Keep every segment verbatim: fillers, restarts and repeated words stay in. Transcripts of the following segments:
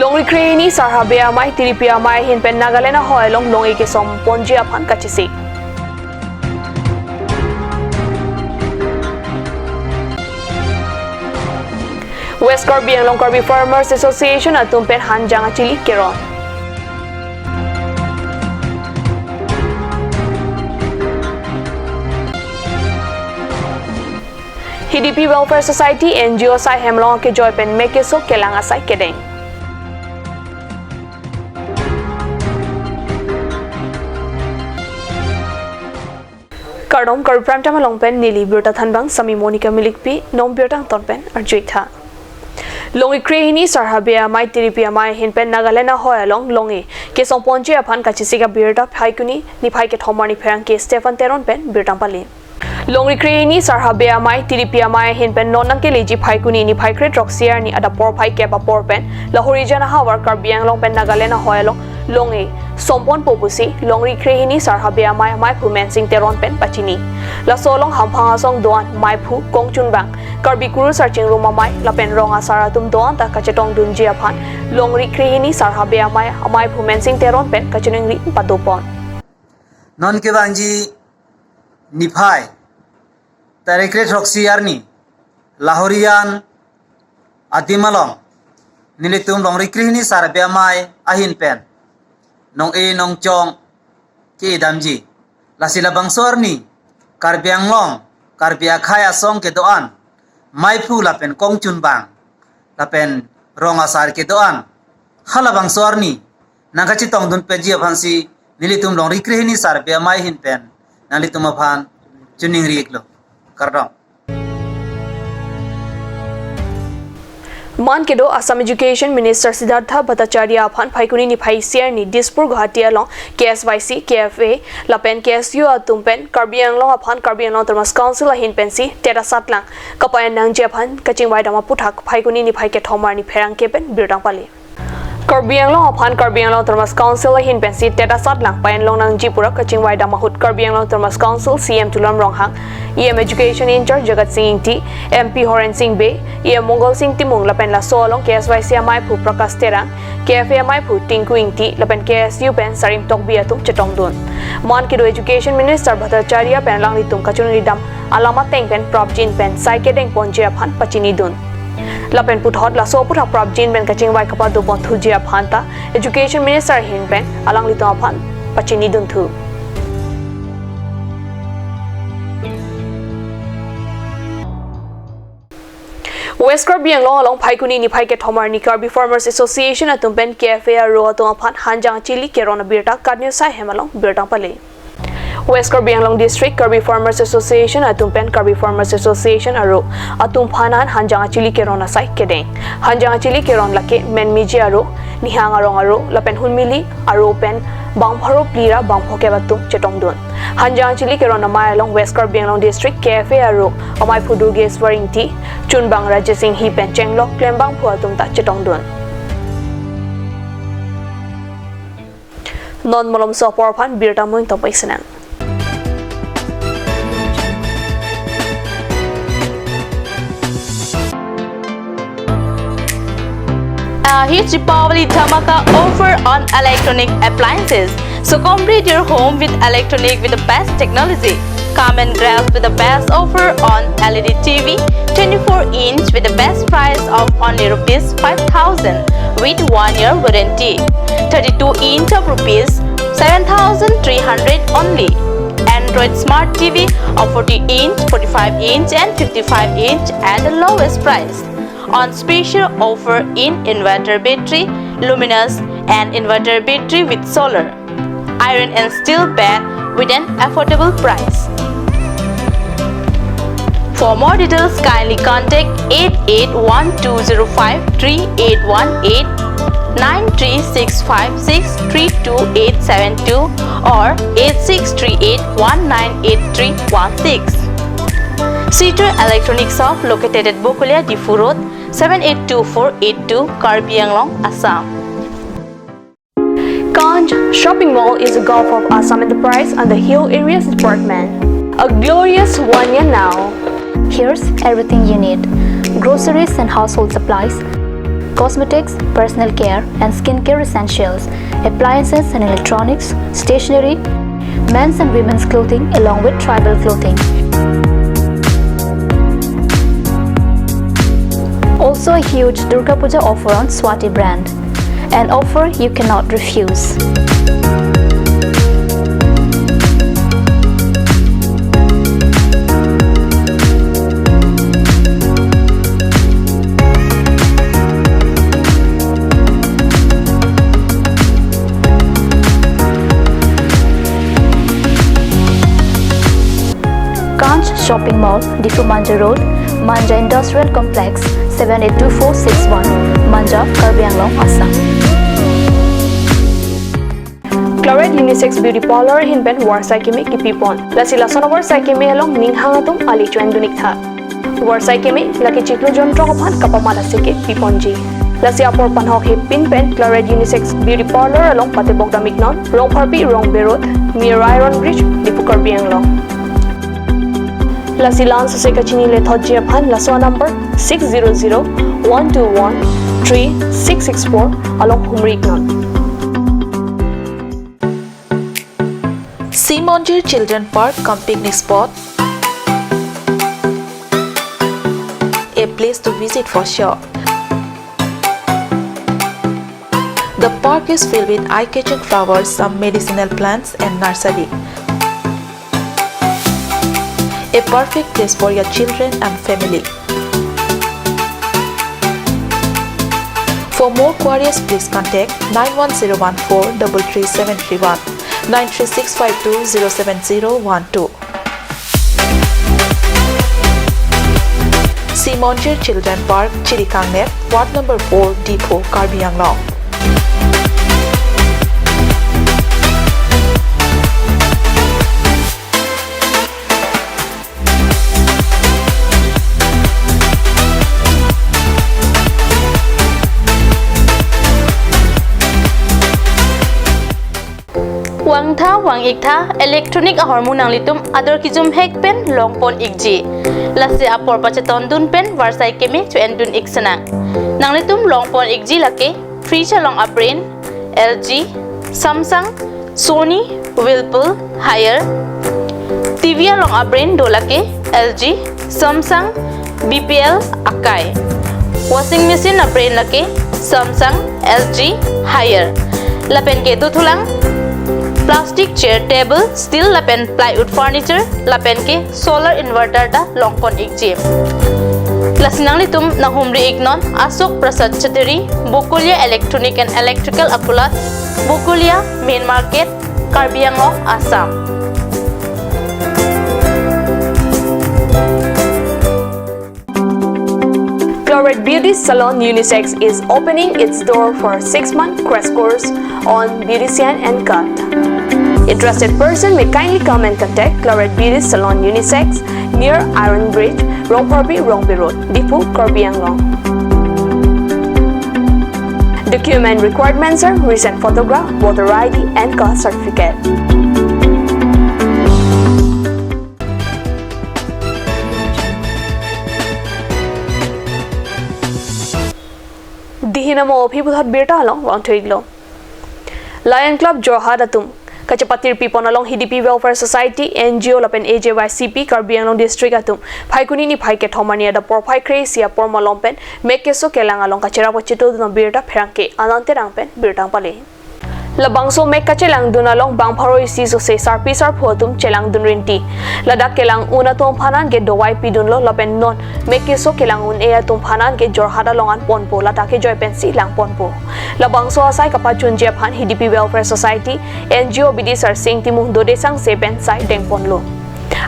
Longri krehini Sar Habe Amei Tiripi Amei ahin pen Nagaland ahoi along long-e kesomponji aphan kachesik. West Karbi Anglong Karbi Farmers Association atum pen hanjang achili keron. Hidipi Welfare Society, N G O asai hem along kejoi pen mek keso kelang asai kedeng. Kardom, Karbi Prime Time along pen neli birta thanbang Sami Monica Milikpi, non birta angton pen arjuitha. Longri krehini Sar Habe Amei Tiripi Amei ahin pen Nagaland ahoi along long-e kesomponji aphan kachesik abirta Phaikuni niphai kethom arni pherangke Stephen Teron pen birta pali. Longri krehini Sar Habe Amei Tiripi Amei ahin pen non nangkeleji Phaikuni niphai kre throksi arni adap porphai kep apor pen Lahorijan ahavar Karbi Anglong pen Nagaland ahoi along long-e somponpo pusi longri krehini Sar Habe Amei amaiphu Mensing Teron pen pachini. Laso along hamphang asong do-an maiphu kongchunbang, Karbi kurusar chingrum amei lapen rong asar atum do-an ta kachetongdunji aphan longri krehini Sar Habe Amei amaiphu Mensing Teron pen kachiningri padopon. Non kevangji niphai tarik kre throksi arni Lahorijan adim along nelitum longri krehini Sar Habe Amei ahin pen nong-e nongchong ke-edamji. Lasi labangso arni Karbi Anglong, Karbi akhei asong kedo-an, maiphu lapen kongchunbang lapen rong asar kedo-an, halabangso arni nangkachetongdun peji aphansi nelitum longri krehini Sar Habe Amei ahin pen nanglitum aphan chiningri-iklo. Kardom. Man kedo Assam Education Minister Siddhartha Bhattacharya aphan Phaikuni niphai isi arni Dispur Guwahati along K S Y C, K F A lapen K S U atum pen Karbi Anglong aphan Karbi Anglong Autonomous Council ahin pensi tet asatlang kapayan nangji aphan kachingvai dam aputhak Phaikuni niphai kethom arni pherangke pen birta pali. Karbi Anglong aphan Karbi Anglong Autonomous Council ahin pensi tet asatlang payan long nangji pura kachingvai dam ahut Karbi Anglong Autonomous Council C E M Tuliram Ronghang, E M Education in-charge Jagat Sing Engti, M P Horen Sing Bey, E M Mongal Sing Timung lapen laso along K S Y C amaiphu Prakash Terang, K F A amaiphu Tinku Engti lapen K S U pen Sarim Tokbi atum chetongdun. Man kedo Education Minister Bhattacharya pen alanglitum kachiningri dam alam ateng pen prapjin pen sai kedengponji aphan pachinidun. Lapen puthot laso aputhak prapjin pen kachingvai kapadoponthuji aphan ta Education Minister ahin pen alanglitum aphan pachinidunthu. West Karbi Anglong along Phaikuni niphai kethom arni Karbi Farmers Association atum pen K F A aro atum aphan hanjang achili keron abirta Kat News asai hem along birta pali. West Karbi Anglong District Karbi Farmers Association atum pen Karbi Farmers Association aro atum aphan an hanjang achili keron asai kedeng. Hanjang achili keron lake Menmiji aro, Nihang Arong aro lapen Hunmili aro pen bang pharo phli ra bang phokep atum chetongdun. Hanjang achili keron amei along West Karbi Anglong District K F A aro amaiphu Durgeswar Engti, chunbang Rajesh Enghi pen chenglok klembangphu atum ta chetongdun. Non malomso apor aphan birta mo ingtong paisnang. A huge Deepavali Dhamaka offer on electronic appliances. So complete your home with electronic with the best technology. Come and grab with the best offer on L E D T V, twenty-four inch with the best price of only rupees five thousand with one year warranty. Thirty-two inch of rupees seven thousand three hundred only. Android Smart T V of forty inch, forty-five inch and fifty-five inch at the lowest price. On special offer in inverter battery, luminous and inverter battery with solar, iron and steel bed with an affordable price. For more details, kindly contact eight eight one two zero five three eight one eight, nine three six five six three two eight seven two or eight six three eight one nine eight three one six. Cedar Electronic Shop located at Bokolia, Diphu Road, seven eight two four eight two, Karbi Anglong, Assam. Kanj Shopping Mall is a Gulf of Assam enterprise under Hill Areas Department. A glorious one year now. Here's everything you need: groceries and household supplies, cosmetics, personal care and skincare essentials, appliances and electronics, stationery, men's and women's clothing along with tribal clothing. Also a huge Durga Puja offer on Swati brand. An offer you cannot refuse. Kanch Shopping Mall, Diphu Manja Road, Manja Industrial Complex, seven eight two four six one, Manja, Karbi Anglong, Assam. Claret Unisex Beauty Parlor ahin pen varsai keme kipipon. Lasi lason avarsai keme along ning hang atum ali choin dun-ik tha. Varsai keme lake chiklo jonthrok aphan kapamat asai ke piponji. Lasi apor panhok hepin pen Claret Unisex Beauty Parlor along patebok dam-iknon, Rongpharpi Rongbe Road, near Iron Bridge, Diphu, Karbi Anglong. Lasi la-an sose kachinine thotji aphan laso number six zero zero one two one three six six four along humri-iknon. Sea Monjir Children Park cum picnic spot, a place to visit for sure. The park is filled with eye-catching flowers, some medicinal plants and nursery. A perfect place for your children and family. For more queries, please contact nine one zero one four double three seven three one, nine three six five two zero seven zero one two. Sea Monjir Children Park, Chirikangnet, Ward number four, Diphu, Karbi Anglong. Vangtha, vang-iktha, electronic ahormu nanglitum ador kejum hek pen longpon-ikji. Lasi apor pachetondun pen varsai keme cho-endun-ik senang. Nanglitum longpon-ikji lake fridge along abrand L G, Samsung, Sony, Whirlpool, Haier. T V along abrand do lake L G, Samsung, B P L, Akai. Washing machine abrand lake Samsung, L G, Haier. Lapen ke dothulang plastic chair, table, steel lapen plywood furniture, lapen ke solar inverter ta longpon-ikji. Lasi nanglitum nanghumri-iknon Ashok Prasad Chattery, Bokolia Electronic and Electrical Akulat, Bokolia Main Market, Karbi Anglong, Assam. Claret Beauty Salon Unisex is opening its door for six-month crash course on beautician and cut. Interested person may kindly come and contact Claret Beauty Salon Unisex near Iron Bridge, Rongpharpi, Rongbe Road, Diphu, Karbi Anglong. Document requirements are recent photograph, voter I D and caste certificate. Dihin amo aphi puthot birta along vangthuilo. Lion Club Jorhat atum kachepatir pipon along Hidipi Welfare Society, N G O lapen A J Y C P Karbi Anglong District atum Phaikuni niphai kethom arni adap porphai kre-isi apor malom pen mek keso kelang along kacherap kachetodun abirta pherangke Anand Terang pen birta pale. Labangso mek kachelangdun along bang pharo isi sose sarpi sarpo atum chelangdun rinti. Ladak kelang un atum aphan an ke dovai pidunlo lapen non mek keso kelang un-e atum aphan an ke Jorhat along an ponpo, lata kejoi pensi lang ponpo. Labangso asai kapachunji aphan Hidipi Welfare Society, N G O bidisar Sing Timung dode sangse pen sai dengponlo.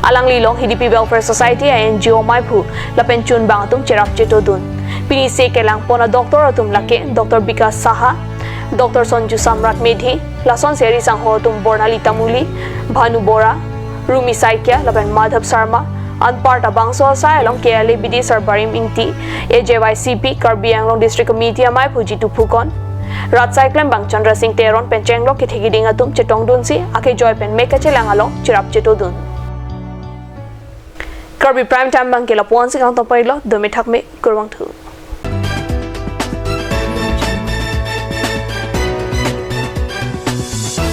Alangli along Hidipi Welfare Society a N G O maiphu lapen chunbang atum cherap chetodun. Pini se kelangpon a-doctor atum lake Doctor Bikash Saha, Doctor Sonju Samrat Medhi, lasonsi ari sangho atum Bornali Tamuli, Bhanu Bora, Rumi Saikia lapen Madhav Sharma, anparta bangso asai along K L A bidisar Barim Ingti, A J Y C P Karbi Anglong District Committee amaiphu Jitu Phukon, rat saiklembang Chandra Sing Teron pen chenglok kethe kiding atum chetongdunsi akejoi pen mek kachelang along cherap chetodun. Karbi Prime Time abangke lapu-ansi kangtong pailo, dome thakme, kurvangthu.